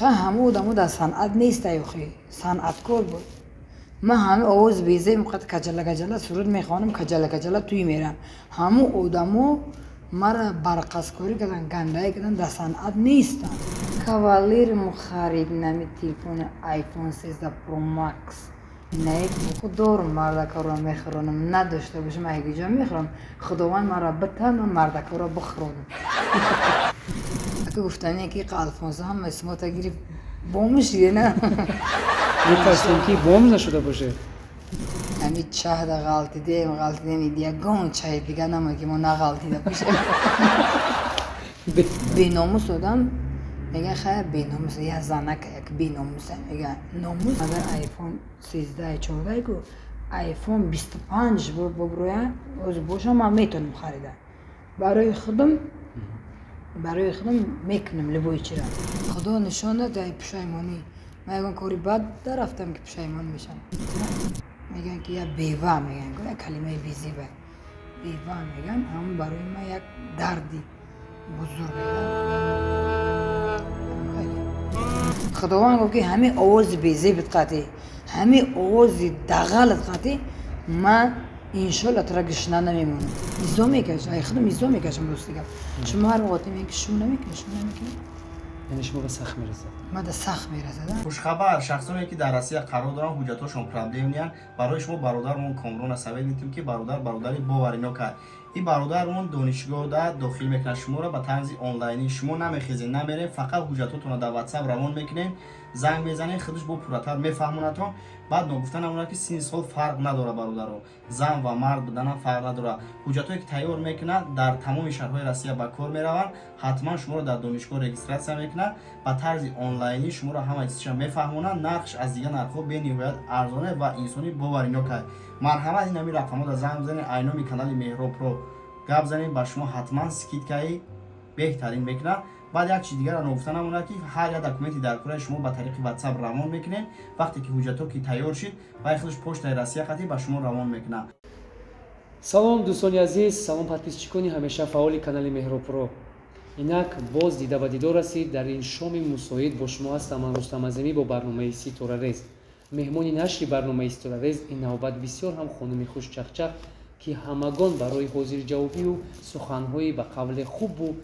Ха, ҳама одамо дар санъат нестай охи, санъаткор буд. Ман ҳама овоз безеб қад каҷала каҷала суруд мехонам, каҷала каҷала туй мерам. Ҳама одамо мара барқазкорӣ кардан, гандаӣ кардан, дар санъат нестанд. Кавалеримо харид нами телефони iPhone 13 Pro Max. Наек дорум, мардакаро мехӯронам, надошта бошам, айгиҷо мехӯрам. Худованд маро битан, ман мардакаро бихӯронам. Ака, гуфтане ки Алфонсо ҳама исмота гирифт, бомж шиде на? Метарсем, ки бомж нашуда бошед. Ҳами чаҳда ғалтидем, ғалтидем, ягон чаҳи дига нама, ки мо нағалтида бошем. Беномус одам меган, хайр, беномус як занака, як беномуса меган. Номус агар iPhone 13, 14 ку, iPhone 25 боброя оз бошам, ман метавонам харида. Барои худам мекунам любой чира. Худо нишон дад ай пушаймонӣ. Ман ягон кори бад нарафтам, ки пушаймон мешам. Мегӯянд, ки як бева мегӯянд, як калимаи безеба, бева мегӯянд. Ҳамн барои ман як дарди бузург. Хеле. Худованд гуфт, ки ҳамин овози безебит қатӣ, ҳамин овози дағалат қатӣ, ман иншолла тура гушна намемонам. Изо мекашам, ай худам изо мекашам. Рости гап, шумо ҳар вақте мегӯянд, ки шум намекунӣ, шум намекунӣ. Яъне шумо ба сахт мерасад? Мада сахт мерасад. Хушхабар: шахсоне, ки дар Россия қарор доранд, ҳуҷҷатҳошон проблемныянд, барои шумо бародармон Комрона совет медиҳем, ки бародар бародари боварино кард. Ин бародармон донишгоҳда дохил мекунад шуморо ба тарзи онлайнӣ. Шумо намехезед, намерем, фақат ҳуҷҷатҳотонро дар WhatsApp равон мекунем, занг мезанем, худаш бо пурратар мефаҳмонатон. Баъд ногуфта намонад, ки синни сол фарқ надорад, бародаро, зан ва мард буданам фарқ надорад. Ҳуҷҷатҳое, ки тайёр мекунад, дар тамоми шаҳрҳои Россия ба кор мераванд. Ҳатман шуморо дар донишгоҳ регистрация мекунад, ба тарзи онлайнӣ шуморо ҳама чизша мефаҳмонад. Нархш аз дигар нархҳо бениҳоят арзоне ва инсони боваринок аст. Марҳамат, ин ҳами рақамҳода занг бизанед, айноми канали Меҳроб Про гап занед, ба шумо ҳатман скидкаи беҳтарин мекунад. Баъд як чиз дигарро ногуфта намонад, ки ҳар як документи дар кораи шумо ба тариқи WhatsApp равон мекунед. Вақте ки ҳуҷҷатҳо ки тайёр шид, вай худаш почтаи Россия қатӣ ба шумо равон мекунад. Салом, дӯстони азиз, салом, подписчикони ҳамеша фаъоли канали Меҳробпро. Инак боз дида ба дидор расид. Дар ин шоми мусоид бо шумо ҳастам ман, Рустам Азимӣ, бо барномаи Ситорарез. Меҳмони нашри барномаи Ситорарез ин навбат бисёр ҳам хонуми хушчақчақ, ки ҳамагон барои ҳозирҷавобию суханҳои ба қавле хубу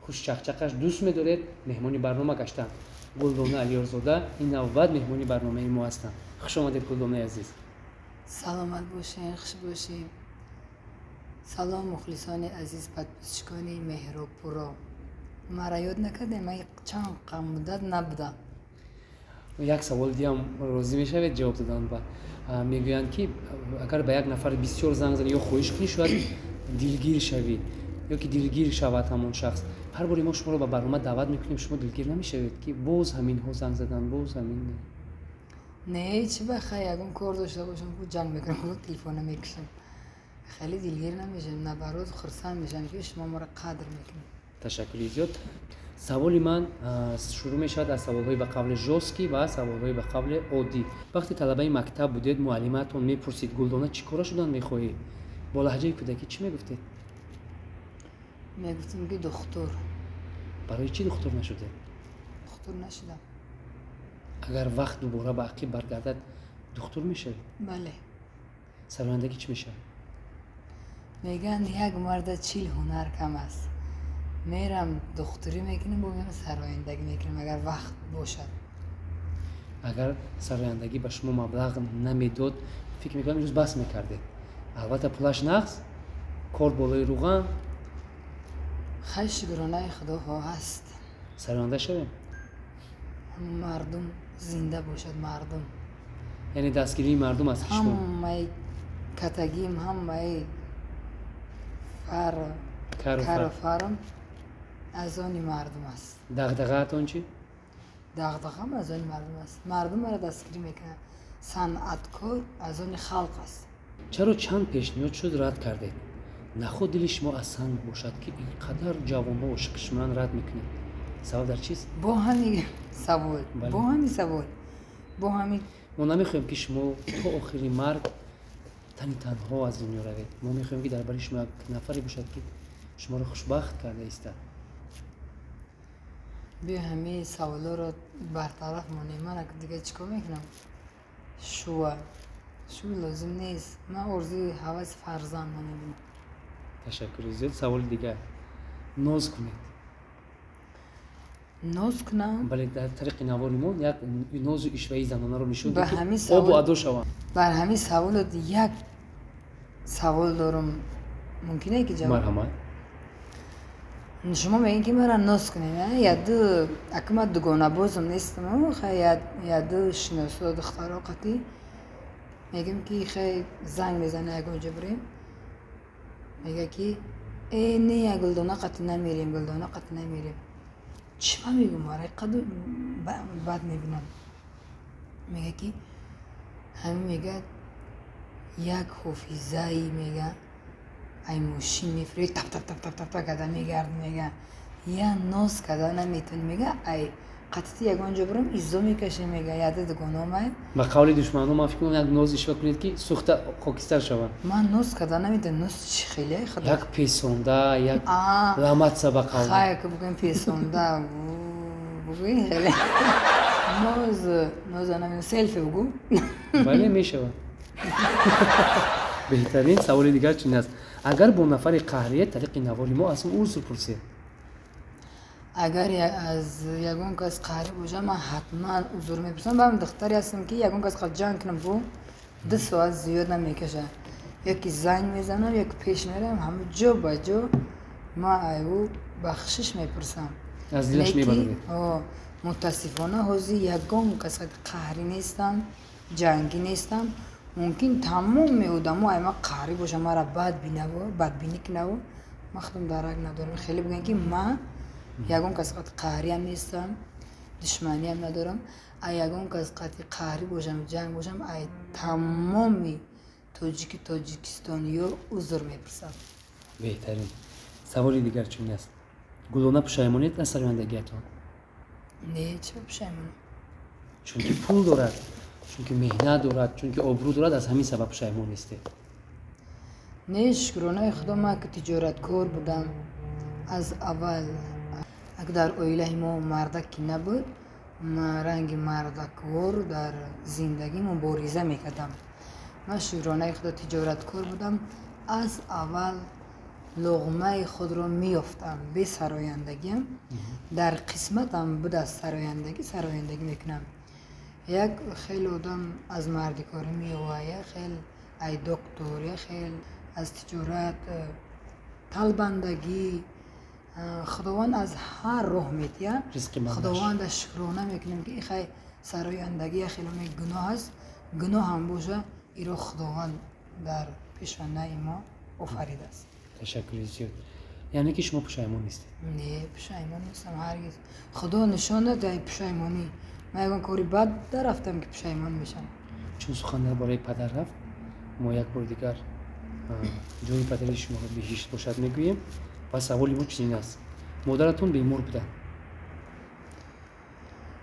хушчақчақаш дӯст медоред, меҳмони барнома гаштанд. Гулдона Алиёрзода ин навбат меҳмони барномаи мо ҳастанд. Хуш омадед, Гулдонаи азиз. Саломат бошед, хуш бошед. Салом, мухлисони азиз, подписчикони Меҳробпуро. Мара ёд накардем? Ман чанд муддат набудам. Як савол диам, розӣ мешавед ҷавоб додан? Ба мегӯянд, ки агар ба як нафар бисёр занг занӣ ё хоҳиш кунӣ, шояд дилгир шавӣ ё ки дилгир шавад ҳамон шахс. Ҳар боре мо шуморо ба барнома даъват мекунем, шумо дилгир намешавед, ки боз ҳаминҳо занг задан, боз ҳамин? Не, чи ба хай, ягон кор дошта бошам, ҷанг мекунам, телефона мекушам. Хеле дилгир намешавам, наоборот, хурсанд мешавам, ки шумо моро қадр мекунед. Ташаккури зиёд. Саволи ман шурӯъ мешавад аз саволҳои ба қавли жёсткий ва саволҳои ба қавли оддӣ. Вақте талабаи мактаб будед, муаллимаатон мепурсид: «Гулдона, чӣ кора шудан мехоҳӣ?» Бо лаҳҷаи кӯдакӣ чӣ мегуфтед? Мегуфтем, ки духтур. Барои чӣ духтур нашудед? Духтур нашудам. Агар вақт дубора ба ақиб баргардад, духтур мешавед? Бале. Сарояндагӣ чӣ мешавад? Мегӯянд, як марда 40 ҳунар кам аст. Мерам, духтурӣ мекунем, бо меам, сарояндагӣ мекунем, агар вақт бошад. Агар сарояндагӣ ба шумо маблағ намедод, фикр мекунам, имрӯз бас мекардед. Албатта, пулаш нағз, кор болои руған. Хай, шукронаи Худоҳо ҳаст. Сароянда шавем. Мардум зинда бошад, мардум. Яъне дастгирии мардум аст, ки шумо Ҳамаи катагим, ҳамаи фар кару кару фар. Фарм аз они мардум аст. Дағдағаатон чӣ? Дағдағам аз они мардум аст. Мардум маро дастгирӣ мекунад. Санъаткор аз они халқ аст. Чаро чанд пешниҳод шуд, рад кардед? Наход дили шумо аз санг бошад, ки ин қадар ҷавонҳо ошиқи шумоян, рад мекунед? Сабаб дар чист? Бо ҳамин савол. Бале. Бо ҳамин савол, бо ҳамин. Мо намехоҳем, ки шумо то охири марг тани танҳо аз дунё равед. Мо мехоҳем, ки дар бари шумо як нафаре бошад, ки шуморо хушбахт карда истад. Биё, ҳамаи саволоро бартараф монем. Ман дига чӣ кор мекунам? Шува шу лозим нест. Ман орзуи ҳаваси фарзанд намебинам. Ташаккури зиёд. Саволи дигар: ноз кунед. Ноз кунам? Бале, дар тариқи навори мо як нозу ишваи занонаро нишон Ба дед, ки ҳамин обу адо шаванд. Бар ҳамин саволот як савол дорум, мумкине ки ҷавоб? Марҳамат. Шумо мегӯед, ки мара ноз кунед, а? Яду ака, ман дугонабозам нестам. Хай, яду шиносо духтаро қатӣ мегӯм, ки хай, занг мезана, ягон ҷо бирем. Мега, ки э, не, Гулдона қатӣ намерем, Гулдона қатӣ намерем. Чӣ ба мегӯм? Мара қаду бад мебинам. Мега, ки ҳамин, мега, як ҳофизаи, мега, ай мошин мефурӣ, тап тап тап тап тап тап карда мегард, мега, я ноз карда наметавонӣ, мега, ай қатити ягон ҷо бирам, иззо мекашем, мега, яда дугономай. Ба қавли душманон, ман фикр мекунам, як ноз ишва кунед, ки сӯхта хокистар шаванд. Ман ноз карда наметавонам. Ноз чӣ хеле, худо? Як песонда, як А, ламатса, ба қавли. Хай, ки бугӯем песонда, бугӯи хеле ноз, ноза намедонам, селфи бугӯ. Бале, мешавад. Беҳтарин. Саволи дигар чунин аст: агар бо нафари қаҳрия, тариқи навори мо аз ӯ узр пурсед. Агар аз ягон кас қаҳрӣ бошам, ман ҳатман узр мепурсам. Ман духтаре ҳастам, ки ягон кас қад ҷанг кунам, бу 2 соат зиёд намекашад. Яки занг мезанам, яки пеш мерам, ҳама ҷо ба ҷо ман ай ӯ бахшиш мепурсам. Аз дилаш Леки, мебароред. О, мутаассифона, ҳозир ягон кас қад қаҳрӣ нестам, ҷангӣ нестам. Мумкин тамоми одамо ай ман қаҳрӣ бошам, мара бад бинаву бадбинӣ кунаву, ман худам дарак надорам. Хеле бигӯям, ки ман ягон кас қад қаҳриам нестам, душманиам надорам. Ай ягон кас қати қаҳрӣ бошам, ҷанг бошам, ай тамоми тоҷики тоҷикистониё узр мепурсам. Беҳтарин. Саволи дигар чунин аст: Гулдона, пушаймонед аз сарояндагиятон? Не, чӣ пушаймонам? Чунки пул дорад, чунки меҳнат дорад, чунки обрӯ дорад, аз ҳамин сабаб пушаймон нестед. Не, шукронаи Худо, ман ки тиҷораткор будам аз аввал. Ак дар оилаи мо мардак ки набуд, ман ранги мардаквор дар зиндагӣ мубориза мекардам. Ман, шукронаи Худо, тиҷораткор будам аз аввал, луғмаи худро меёфтам бе сарояндагиам. Дар қисматам буд аз сарояндагӣ, сарояндагӣ мекунам. Як хел одам аз мардикорӣ меёвад, як хел ай доктор, як хел аз тиҷорат, талбандагӣ. Худованд аз ҳар роҳ метиҳад. Ризқи бандаш. Худованда шукрона мекунем, ки хай, сарояндагӣ як хеломе гуноҳ аст, гуноҳ ҳам боша, иро Худованд дар пешонаи мо офаридааст. Ташаккури зиёд. Яъне ки шумо пушаймон нестед? Не, пушаймон нестам ҳаргиз. Худо нишон дод ай пушаймонӣ. Ман ягон кори бад нарафтам, ки пушаймон мешам. Чун сухан дар бораи падар рафт, мо як бори дигар ҷои падари шуморо биҳишт бошад мегӯем ва саволи мо чунин аст: модаратон бемор буданд.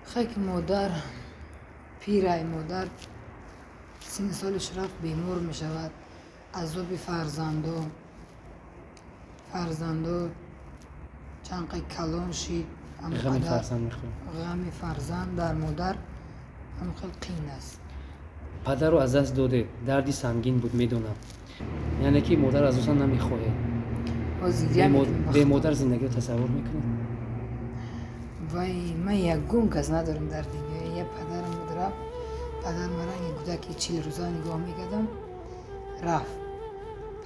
Хай, ки модар пирай, модар синни солиш рафт, бемор мешавад. Азоби фарзандо, фарзандо чанд қай калон шид, ғами ҳамқадар фарзанд мехӯрад. Ғами фарзанд дар модар ҳам хел қиин аст. Падарро аз даст додед, дарди сангин буд, медонам. Яъне ки модар асосан намехоҳед. Ҳозир гиря мекунем ба Бе Худо. модар зиндагиро тасаввур мекунед? Вай, ман ягон кас надорам дар дунё. Я падарам буд, рафт. Падар ман ранги кӯдаки 40 рӯза нигоҳ мекардам, рафт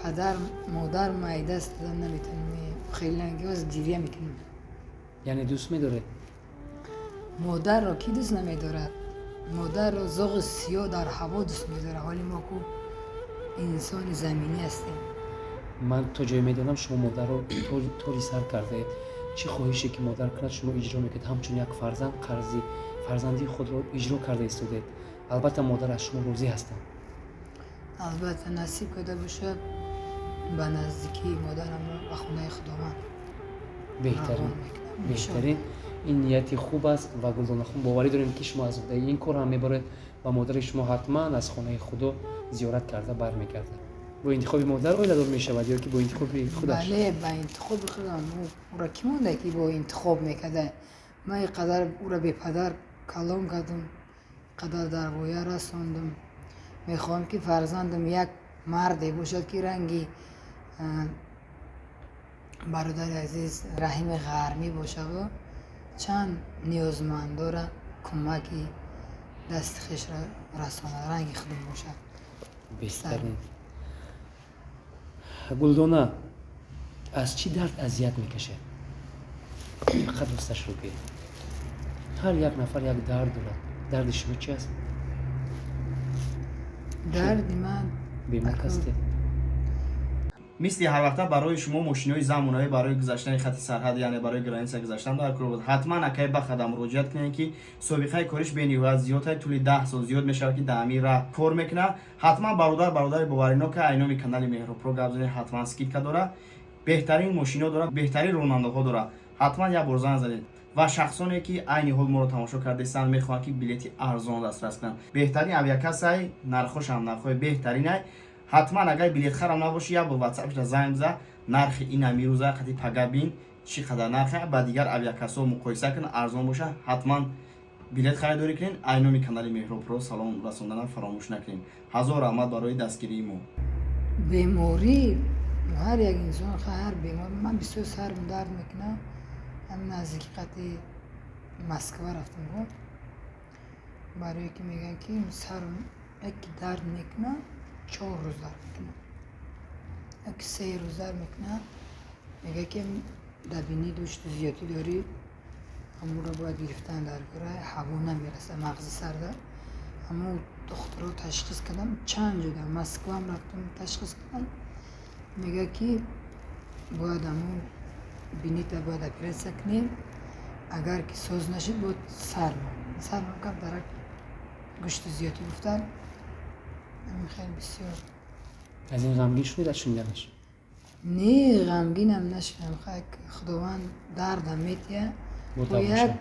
падар. Модар ма даст додам наметавонем, хеле ҳоз гиря мекунем. Яъне дӯст медоред? Модарро кӣ дӯст намедорад? Модарро зоғи сиёҳ дар ҳаво дӯст медорад. Ҳоли мо ку инсони заминӣ ҳастем. Ман то ҷое медонам, шумо модарро тори сар кардаед. Чӣ хоҳише ки модар кунад, шумо иҷро мекунед. Ҳамчун як фарзанд қарзи фарзандии худро иҷро карда истодед. Албатта, модар аз шумо розӣ ҳастанд. Албатта, насиб карда бошад, ба наздикии модарамро ба хонаи Худованд Беҳтарин. равон мекунам. Беҳтарин. Ин нияти хуб аст ва, Гулдонахон, боварӣ дорем, ки шумо аз уҳдаи ин кор ҳам мебаред ва модари шумо ҳатман аз хонаи Худо зиёрат карда бармегардад. Бо интихоби модар оиладор мешавад ё ки бо интихоби худаш? Бале, ба интихоби худам. Ӯро кӣ монда, ки бо интихоб мекарда? Ман ин қадар ӯро бепадар калон кардам, қадар дар воя расондам. Мехоҳам, ки фарзандам як марде бошад, ки ранги бародари азиз Раҳими Ғармӣ бошаду чанд ниёзмандора кӯмаки дасти хешро расонад, ранги худам бошад. Беҳтарин. Гулдона, аз чӣ дард азият мекашед? Фақат росташро гӯед. Ҳар як нафар як дард дорад. Дарди шумо чи аст? Дарди ман Бемор ҳастед? Мисли ҳар вақта барои шумо мошинои замонавӣ барои гузаштани хати сарҳад, яъне барои граница гузаштан дар кор буд. Ҳатман акай Бахада муроҷиат кунед, ки собиқаи кориш бениҳоят зиёд, тӯли 10 сол зиёд мешавад, ки дар ҳамин раҳ кор мекунад. Ҳатман бародар, бародари боваринока, айноми канали Меҳробпро гап занед, ҳатман скидка дорад, беҳтарин мошино дорад, беҳтарин ронандаҳо дорад. Ҳатман як бор занг занед. Ва шахсоне, ки айни ҳол моро тамошо кардаистанд, мехоҳанд, ки билети арзон дастрас кунанд, беҳтарин авиакассай, нархошам нархҳои беҳтаринай. Ҳатман агар билетхарам набошӣ, як бор ватсапшда занг биза, нархи ин амирӯза қати пага бин, чӣ қадар нархе, ба дигар авиакассаҳо муқоиса кун. Арзон боша, ҳатман билет харидорӣ кунед. Айноми канали Меҳробпро салом расонданам фаромӯш накунед. Ҳазор раҳмат барои дастгирии мо. Беморӣ ҳар як инсон, ҳар бемор. Ман бисёр сарм дард мекунам. Ҳам наздики қати Москва рафтам го, барое ки мегӯянд, ки сарм яке дард мекунад, 4 рӯз дард мекунад, яки 3 рӯз дард мекунад. Мегӯяд, ки давление дӯшти зиёдӣ дорӣ, ҳамонро бояд гирифтан дар кора, ҳаво намерасад мағзи сарда. Ҳамун духтуро ташхис кардам чанд ҷо, дар Москваам рафтам, ташхис кардам. Мегӯяд, ки бояд ҳамун бинита бояд оператсия кунем, агар ки соз нашид, бояд сарма кам дарак гӯшти зиёдӣ гуфтан. Ҳамин хеле бисёр. Аз ин ғамгин шудед, аз шуниданаш? Не, ғамгинам нашудам. Худованд дардам метиҳад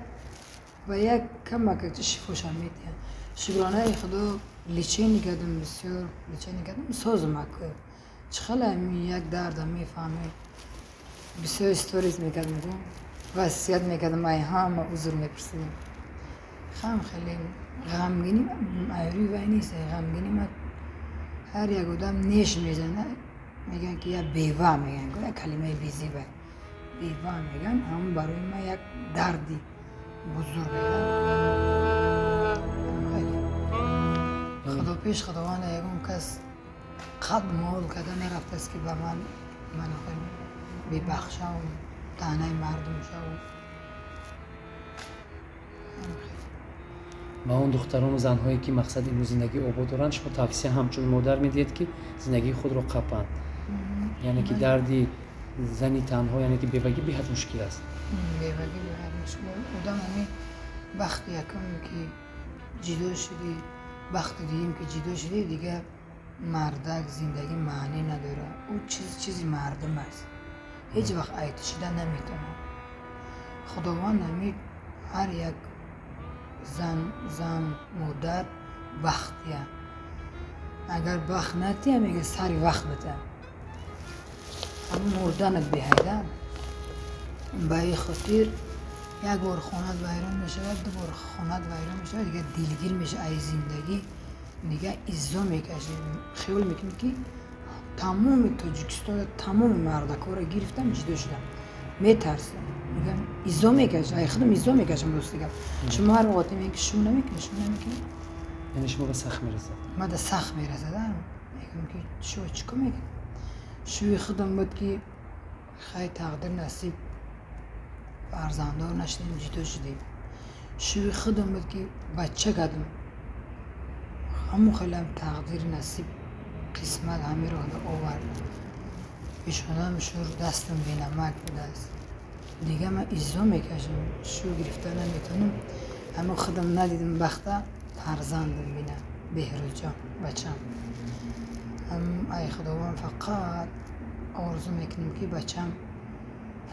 ва як камака шифошам метиҳад. Шукронаи Худо, лечение кардам, бисёр лечение кардам, созам. Аку чӣ хеле як дардам мефаҳмед. Бисёр сторис мекардам, васият мекардам, ай ҳама узр мепурсидам. Хам хеле ғамгинӣ айрӯи вай нест, ғамгинӣ ма ҳар як одам неш мезана. Мегӯянд, ки як бева, мегӯянд, як калимаи безеба, бева мегӯянд. Ҳамон барои ман як дарди бузург. Хеле Худо пеш Худованд, ягон кас қад мол карда нарафтааст, ки ба ман ман бебахшавам, таънаи мардум шавам. Ба он духтарону занҳое, ки мақсад имрӯз зиндагии обод доранд, шумо тавсия ҳамчун модар медиҳед, ки зиндагии худро қапанд, яъне ки дарди зани танҳо, яъне ки бевагӣ беҳад мушкил аст. Бевагӣ беҳад мушкил. Одам ҳамин бахти якум, ки ҷидо шудӣ, бахти дуюм, ки ҷидо шудӣ, дигар мардак зиндагӣ маънӣ надорад. Ӯ чиз чизи мардум аст, ҳеҷ вақт айтӣ шуда наметавонад. Худованд ҳамин ҳар як зан, модар бахтия. Агар бахт натия, мега, сари вақт бита, ҳамун мурданат беҳайда. Ба ин хотир як бор хонат вайрон мешавад, ду бор хонат вайрон мешавад, дигар дилгир меша ай зиндагӣ, дигар иззо мекашӣ. Хиёл мекунӣ, ки тамоми Тоҷикистона, тамоми мардакҳоро гирифтам, ҷидо шудам. Метарсам, мегӯям, иззо мекашам, ай худам иззо мекашам. Рости гап, шумо ҳар вақт мегӯед, ки шум намекунӣ, шум намекунӣ. Яъне шумо ба сахт мерасад? Мада сахт мерасад. Мегӯям, ки шумо чӣ кор мекунӣ? Шӯи худам буд, ки хай, тақдир, насиб, фарзанддор нашудем, ҷидо шудем. Шӯи худам буд, ки бача кардам. Ҳамон хелам тақдир, насиб, қисмат ҳамеро овард. Пешонам шур, дастам бенамак будааст. Дигар ман иззо мекашам, шу гирифта наметавонам. Ҳамон худам надидам бахта, фарзандам бина, Беҳрӯзҷон, бачам. Ай Худованд фақат орзу мекунем, ки бачам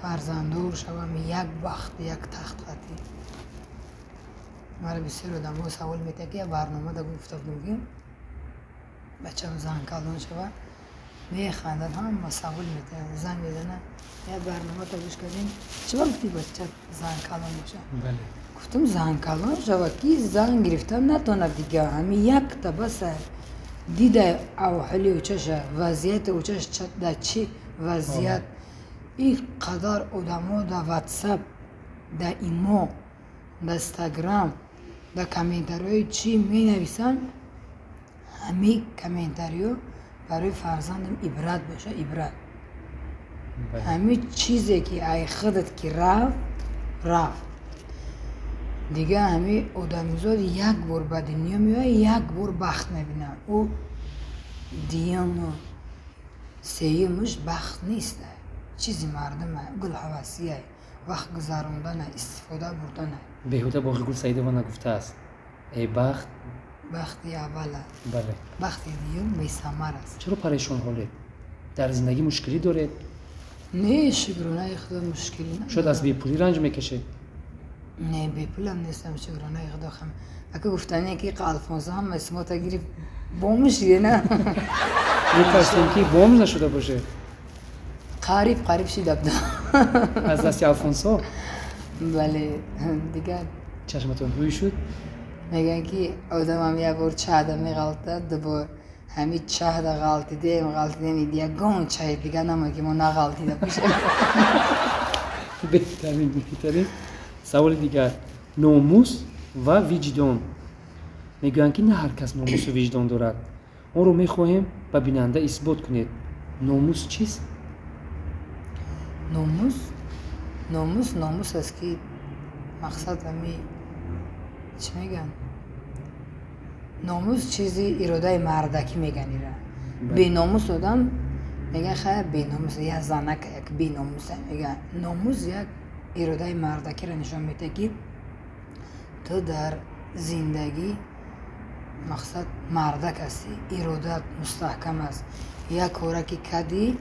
фарзанддор шавам, як бахт, як тахт қатӣ. Мара бисёр одамҳо савол метиҳанд, ки як барномада гуфта будем, ки бачам зан калон шавад. Механдад, ҳама савол метиҳанд, занг мезананд: як барнома гӯш кардем, чӣ ба гуфтӣ бача зан калон боша? Гуфтам, зан калон шавад, ки зан гирифтан натонад дига, ҳами якта баса. Дида авҳоли очаша, вазъияти очаш дар чӣ вазъият. Ин қадар одамо дар Ватсап, дар Имо, дар Инстаграм, дар комментариҳои чӣ менависанд, ҳамин комментариҳо барои фарзандам ибрат боша, ибрат. Ҳамин чизе ки ай худат ки рафт, рафт дига. Ҳамин одамизод як бор ба дунё меояд, як бор бахт мебинад. Ӯ дуюму сеюмаш бахт нест, чизи мардума, гулҳавасия, вақт гузарондана, истифода бурдана. Беҳуда Боғигул Саидова нагуфтааст: «Эй бахт». Бахти аввала. Бале. Бахти дуюм бесамар аст. Чаро парешонҳолед? Дар зиндагӣ мушкилӣ доред? Не, шукронаи Худо, мушкилӣ. Шояд аз бепулӣ ранҷ мекашед? Не, бепулам нестам, шукронаи Худо. Хам ака гуфтане ки Алфонсо ҳама исмота гирифт, бомж шиде, на? Метарсем, ки бомж нашуда бошед. Қариб, қариб шида будам. Аз дасти Алфонсо? Бале, дигар. Чашматон ҳӯй шуд. Мегӯянд, ки одамам як бор чаҳда меғалтад, дубор ҳамин чаҳда ғалтидем, ғалтидем, ягон чаҳи дига намонд, ки мо нағалтида бошем. Беҳтарин, беҳтарин. Саволи дигар: номус ва виҷдон. Мегӯянд, ки на ҳар кас номусу виҷдон дорад. Онро мехоҳем ба бинанда исбот кунед. Номус чист? Номус, номус, номус аст, ки мақсад ҳами чӣ мегӯянд, номус чизи иродаи мардакӣ мегӯянд ира. Беномус одам мегӯян, хайр, беномус як занака, як беномуса мегӯян. Номус як иродаи мардакиро нишон медиҳад, ки ту дар зиндагӣ мақсад мардак ҳастӣ, иродат мустаҳкам аст. Як кора ки кардӣ,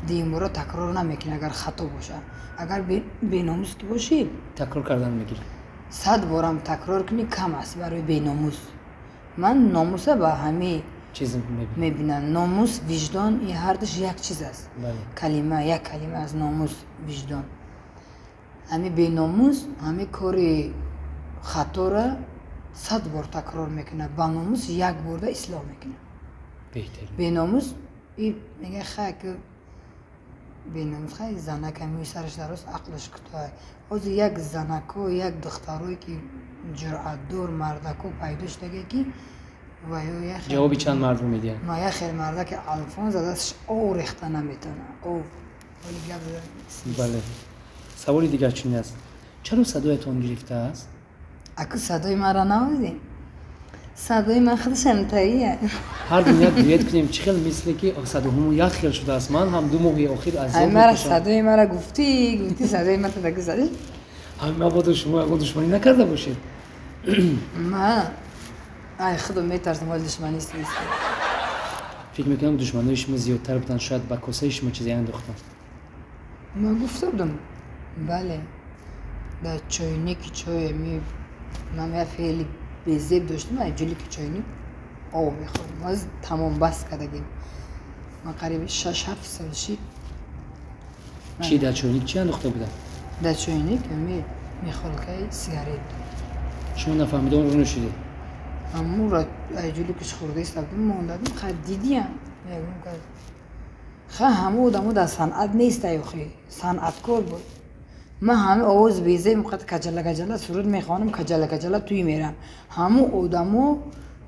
дуюмбора такрор намекунӣ, агар хато бошад. Агар беномус ки бошӣ, такрор кардан мегирӣ. 100 борам такрор кунӣ, кам аст барои беномус. Ман номуса ба ҳамин чиз мебинам. Мебинам. Номус, виҷдон и ҳардуш як чиз аст. Калима, як калима аз номус, виҷдон. Ҳамин беномус ҳамин кори хатора 100 бор такрор мекунад, ба номус як борда ислоҳ мекунад. Беҳтарин. Беномус и мега, хай, ки беномус, хай, занака мӯи сараш дароз, ақлаш кӯтоҳ. Ҳозир як занако, як духтарое ки ҷуръатдор, мардако пайдо шудага, ки ва ё як Ҷавоби чанд мардро медиҳанд. Ма як хел мардаки Алфонс аз дасташ ов рехта наметавонад, ов ҳоли гап зада. Бале, саволи дигар чунин аст: чаро садоятон гирифтааст? Аку садои маро навозӣ, садои ман худашам таия. Ҳар дун як дуэт кунем. Чӣ хел, мисле ки садоҳумон як хел шудааст. Ман ҳам 2 моҳи охир азоб Мара мекашам. Садои мара гуфтӣ, гуфтӣ, садои ма тадаку задӣ. Ҳамин, мабодо шумо ягон душманӣ накарда бошед. Ма ай худо метарсам, ҳоли душманист нест. Фикр мекунам, душманои шумо зиёдтар буданд. Шояд ба косаи шумо чизе андохтанд. Ма гуфта будам, бале, дар чойники чой ми ман як феъли безеб доштам, ай ҷулики чойник об мехӯрдам. Ҳозир тамом, бас кардагим. Ман қариби 6-7 сол шид. Чӣ, дар чойник чӣ андохта буданд? Дар чойник ми михолкаи сигарет. Шумо нафаҳмида онро нӯшидед? Амура ай ҷуликиш хӯрда истабдум, мондадим. Ха, дидиям, ягон кас, ха, ҳама одамо дар санъат нестай. Охи санъаткор буд. Ман ҳама овоз безеб, қад каҷала каҷала суруд мехонам, каҷала каҷала тӯй мерам. Ҳама одамо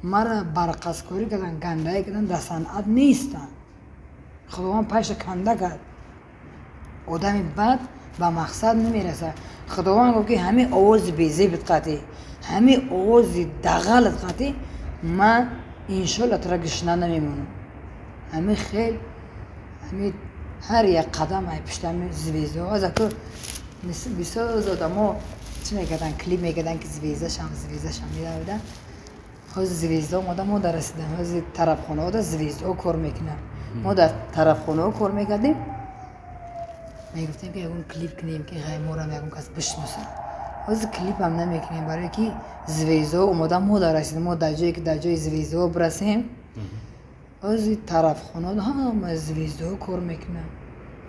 мара барқасткорӣ кардан, гандаӣ кардан, дар санъат нестанд. Худованд пайша канда кард. Одами бад ба мақсад намерасад. Худованд гуфт, ки ҳамин овози безебит қатӣ, ҳамин овози дағалат қатӣ ман иншолла тура гишна намемонам. Ҳамин хел ҳамин ҳар як қадам ай пуштами звезда. Азаку бисёр одамо чӣ мекардан, клип мекардан, ки звезда шам, звезда шам медавидан. Ҳозир звезда омода, мо дар расидан. Ҳозир тарафхонаҳо да звездаҳо кор мекунанд. Мо дар тарафхонаҳо кор мекардем, мегуфтем, ки ягон клип кунем, ки моро ягон кас бишносад. Ҳозир клипам намекунем, барое ки звездаҳо омода, мо дар расидем. Мо дар ҷое ки дар ҷои звездаҳо бирасем. Ози тарафхона ҳама звездаҳо кор мекунанд.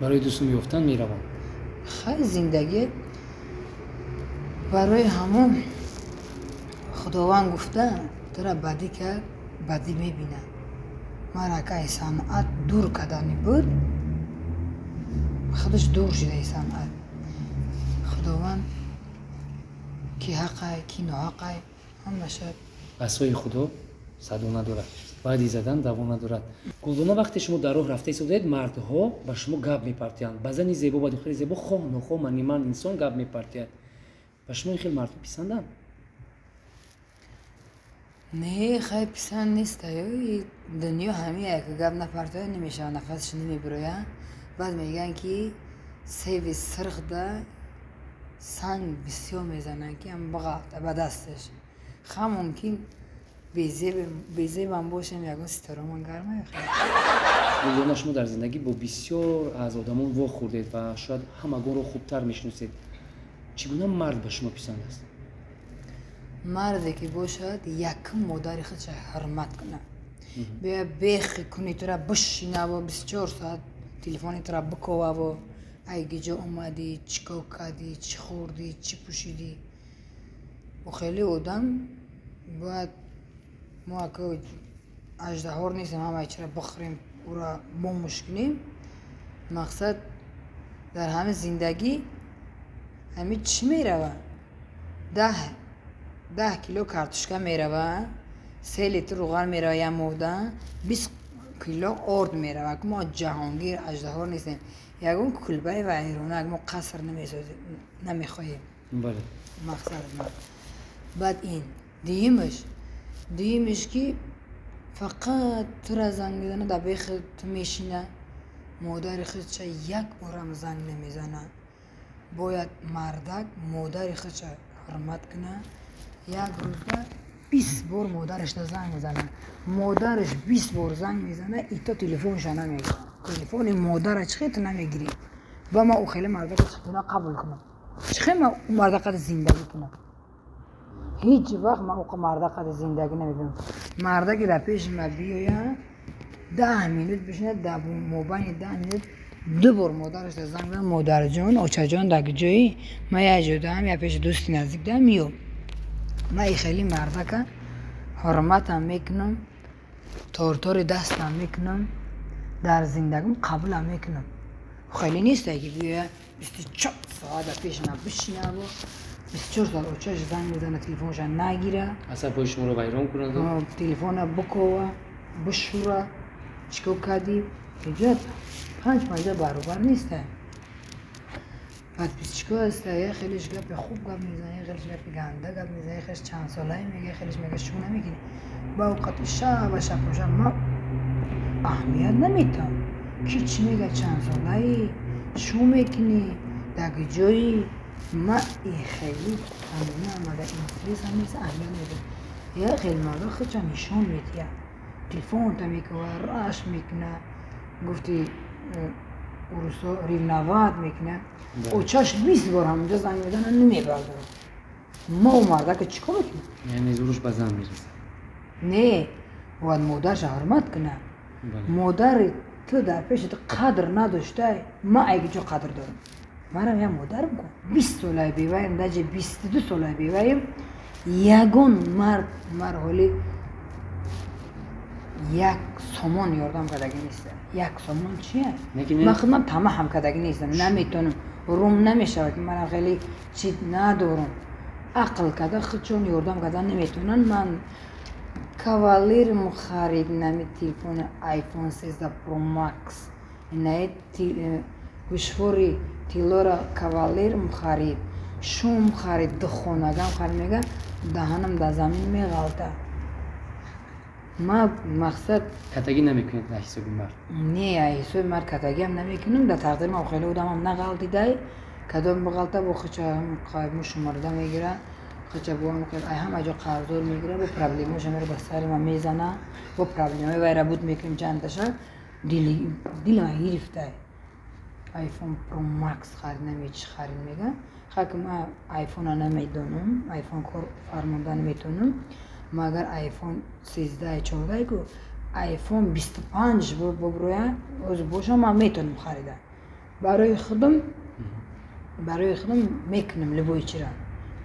Барои дӯстум ёфтан мераванд. Хай, зиндагӣ барои ҳамон Худованд гуфта, тура бадӣ кард, бадӣ мебинад. Мара акай санъат дур кардани буд, худаш дур шидаи санъат. Худованд ки ҳақай, ки ноҳақай, ҳамаша. Асои Худо садо надорад, баъди задан даво надорад. Гулдона, вақте шумо дар роҳ рафта истодаед, мардҳо ба шумо гап мепартоянд. Ба зани зебо, ба духтари зебо хоҳ нохоҳ маниман инсон гап мепартояд. Ба шумо ин хел мардҳо писанданд? Не, хай, писанд нест. Ай дунё ҳамин як гап напартоя намешавад, нафасаш намебироя. Баъд мегӯянд, ки севи сирхда санг бисёр мезананд, ки ам бағалта ба дасташ. Ха, мумкин безебам бошем, ягон ситорамон гарма. Гулдона, шумо дар зиндагӣ бо бисёр аз одамон вохӯрдед ва шояд ҳамагонро хубтар мешиносед. Чӣ гуна мард ба шумо писанд аст? Марде ки бошад, якум модари худша ҳурмат кунад, бия бехи куни тура бишинаву 24 соат телефони тура биковаву ай гиҷо омадӣ, чӣ кор кардӣ, чӣ хӯрдӣ, чӣ пӯшидӣ. Бо хеле одам бояд. Мо ака аждаҳор нестем, ҳамаи чиро бихӯрем, ӯра бомӯш кунем. Мақсад, дар ҳамин зиндагӣ ҳамин чӣ мерава? 10 10 кило картошка мерава, 3 литр руған мерава, як моҳда 20 кило орд мерава. Мо ҷаҳонгир аждаҳор нестем, ягон кулбаи вайронак, мо қаср намесозем, намехоҳем. Мақсад баъд ин дуюмиш, ки фақат тура занг мезана, дар бехи ту мешина, модари худша як борам занг намезана. Бояд мардак модари худша ҳурмат куна. Як рӯзда 20 бор модарашда занг мезана, модараш 20 бор занг мезана, ито телефонша намегира. Телефони модара чӣ хел ту намегирӣ? Ба ман ӯ хеле мардака чӣ гуна қабул кунам? Чӣ хел ман ӯ марда зиндагӣ кунам? Ҳеҷ вақт ман ӯ марда қади зиндагӣ намекунам. Мардаке дар пеши ман биёяд, 10 минут бишинад, дар мобайни 10 минут ду бор модарашда занг зад: «Модарҷон, очаҷон, дар ҷои ман як ҷо даам, як пеши дӯсти наздик даам, миём». Ман и хеле мардака ҳурматам мекунам, тортори дастам мекунам, дар зиндагим қабулам мекунам. Хеле несте ки биёя, 24 соат дар пеши ман бишинаву 24 соат очаш занг мезана, телефонша нагира. Асабҳои шуморо вайрон кунад. Телефона бикова, бишӯра, чӣ кор кардӣ? Ҳиҷат панҷ панҷа баробар неста. Подписчико ҳаста, як хелеш гапи хуб гап мезана, як хелеш гапи ганда гап мезана, як хелеш чанд солае мега, як хелеш мега, шу намекунӣ. Ба овқати шаба шаб ман аҳамият наметам, ки чӣ мега: чанд солаӣ, шу мекунӣ, дар ҷои ман и хеле омада интересам нест, аҳамият намедиҳам. Як хел мардо худша нишон медиҳад, телефонта мекова, раш мекуна, гуфти урусо ревновать мекунад. Очаш 20 бор ҳамонҷо занг мезана, намебардорад. Мо мардака чӣ кор мекунем? Яъне зуруш ба зан мерасад. Не, бояд модарша ҳурмат кунад. Модари ту дар пеши ту қадр надоштай, ман айги ҷо қадр дорам? Манам як модарам ку, 20 солаи беваем, даже 22 солаи беваем. Ягон мард мар ҳоли як сомон ёрдам кардагӣ неста. Як сомон чия? Ман худман тамаъ ҳам кардагӣ нестам, наметонам, рум намешавад, ки манам хеле чи надорам. Ақл карда худшон ёрдам кардан наметавонанд. Ман кавалерим харид нами телефони iPhone 13 Pro Max, инаи гӯшвори тиллоро кавалерим харид, шум харид, духонагам харид. Мега, даҳанам дар замин меғалта. Ма мақсад Катагӣ намекунед дар ҳисоби мард? Не, ҳисоби мард катагиам намекунам. Дар тақдири ман хеле одамам нағалтидай. Кадом бағалта бо хича мушумарда мегира, хича бо ҳама ҷо қарздор мегира, бо проблемаша мера ба сари ман мезана, бо проблемаи вайра буд мекунем чандташа. Дили ман гирифтай. iPhone Pro Max харид, наме чӣ харид. Мега, хаки ман айфона намедонам, айфон кор фармонда наметавонам, магар iPhone 13, 14 ку. Айфон 25 буброя, оз боша, ман метавонам харида. Барои худам мекунам любой чира.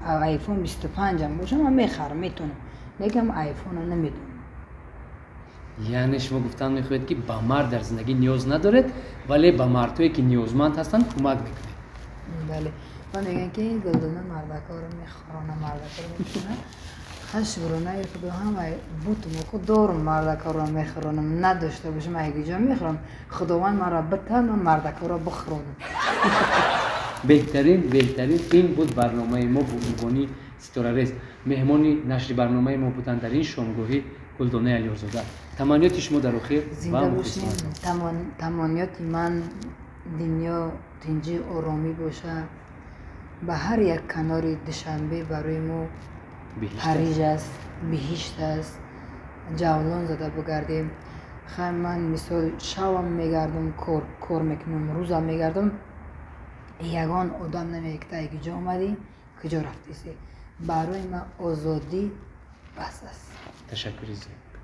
Айфон 25-ам боша, ман мехарам, метавонам, лекин айфона наметавонам. Яъне шумо гуфтан мехоҳед, ки ба мард дар зиндагӣ ниёз надоред, вале ба мардҳое, ки ниёзманд ҳастанд, кӯмак мекунед. Бале, ва мегӯянд, ки Гулдона мардакоро мехӯрона, мардакоро мекунад. Хашгуронаи худо, ҳама бутуму худ дорум, мардакоро мехӯронам. Надошта бошам, айгиҷо мехӯрам? Худованд маро битан, ман мардакоро бихӯронам. Беҳтарин, беҳтарин. Ин буд барномаи мо бо унвони «Ситорарез». Меҳмони нашри барномаи мо буданд дар ин шомгоҳӣ Гулдонаи Алиёрзода. Таманниёти шумо дар охир ва Зинда бошем. мухлисонатон? Таманниёти ман: дунё тинҷӣ, оромӣ боша. Ба ҳар як канори Душанбе барои мо Биҳишт. Париж аст, биҳишт аст. Ҷавлон зада бигардем. Хай, ман мисол шавам мегардам, кор мекунам, рӯзам мегардам, ягон одам намегӯяд, ки тай куҷо омадӣ, куҷо рафтиси. Барои ман озодӣ бас аст. Ташаккури зиёд.